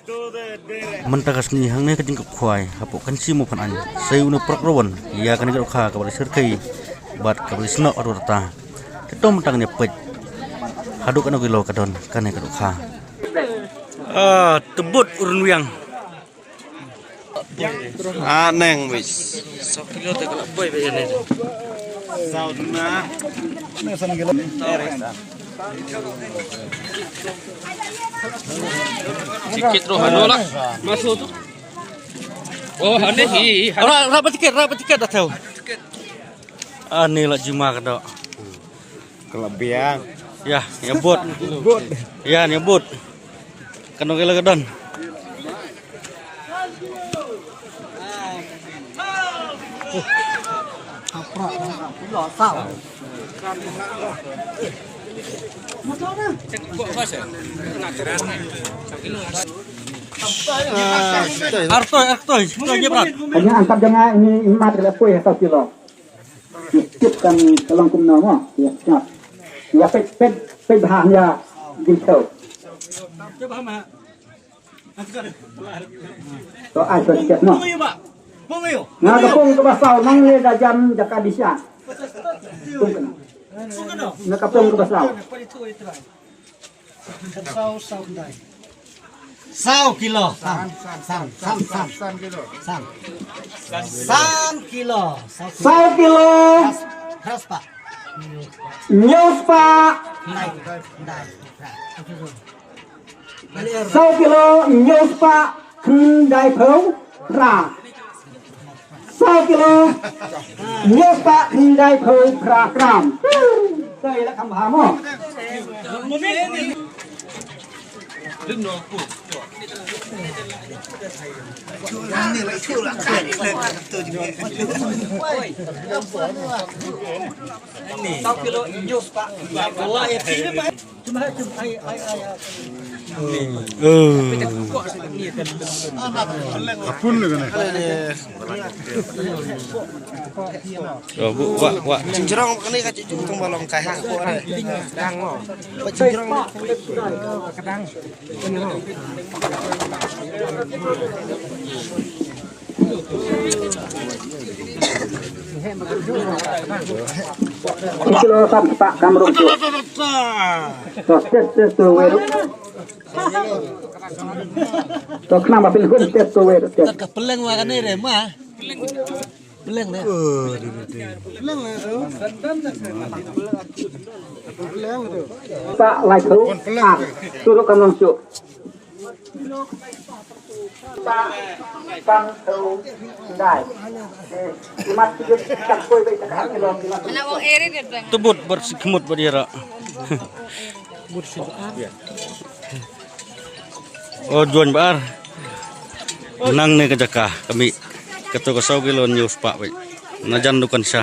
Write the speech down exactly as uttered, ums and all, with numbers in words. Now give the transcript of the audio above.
Mynta ka sngi hangne ka jingkap khwai hapoh Kynshi Mawphanaiñ, sa ïoh u Prok Rawan ïa kane ka dohkha kaba la shyrkhei bad kaba la snoh ha rta. Te to mynta ngin ïa peit haduh katno kilo ka don kane ka dohkha. Ah, tebut u rynwiang. Ah, neng wis. Saw kilo te ka la poi ba ïa ne. Saw duna. Tiket roh hano lah. Masuk tu. Oh, hane hi, hi, hane. Ra, ra ba tiket, ra ba tiket dah tahu. Ah, ni lah jima ka doh. Ka la biang. Ïa, ïa bud. Bud. Ïa, ïa bud. Kano kilo ka don. Artoi, artoi, artoi, brat. Hanya angkat janga ini imat kena pui satu kilo. Skip kan, tolong kumno mo. Ya, siap. Ya, pet, pet, pet bahan ya. Gitu. To ai to skip mo. Nga ka pung ka ba saw nang le da jam jaka disha. Nga ka pung ka ba saw. Saw, saw, dai. Saw kilo. San, san, san, san, san. San kilo. Saw kilo. Saw kilo. Pras, pras pa. Hynñiew spah. Dai, dai. Saw kilo, hynñiew spah, khyndai phew phra. Saw kilo, hynñiew spah, khyndai phew phra gram. Dei la kham bha mo. Saw kilo, hynñiew spah, khyndai phew. Jingjrong kane ka jingjrong tong ba long kai ha ko re. Dang mo. Jingjrong. Kilo san spah gram ruh. To, test, test, to, wei ruh. To, khnang ba pynhun, test, to, wei ruh, test. Ka peleng wa kane re ma. Peleng ne. Peleng ne tu. Peleng tu. Spah lai phew. Ah, tu ruh kam long shuh. Tebut bad shi khmut bad ïara. O juan ba ar. Nangne ka jaka ka mih. Kato ka saw kilo hynñiew spah bad. Na jan dukan sha.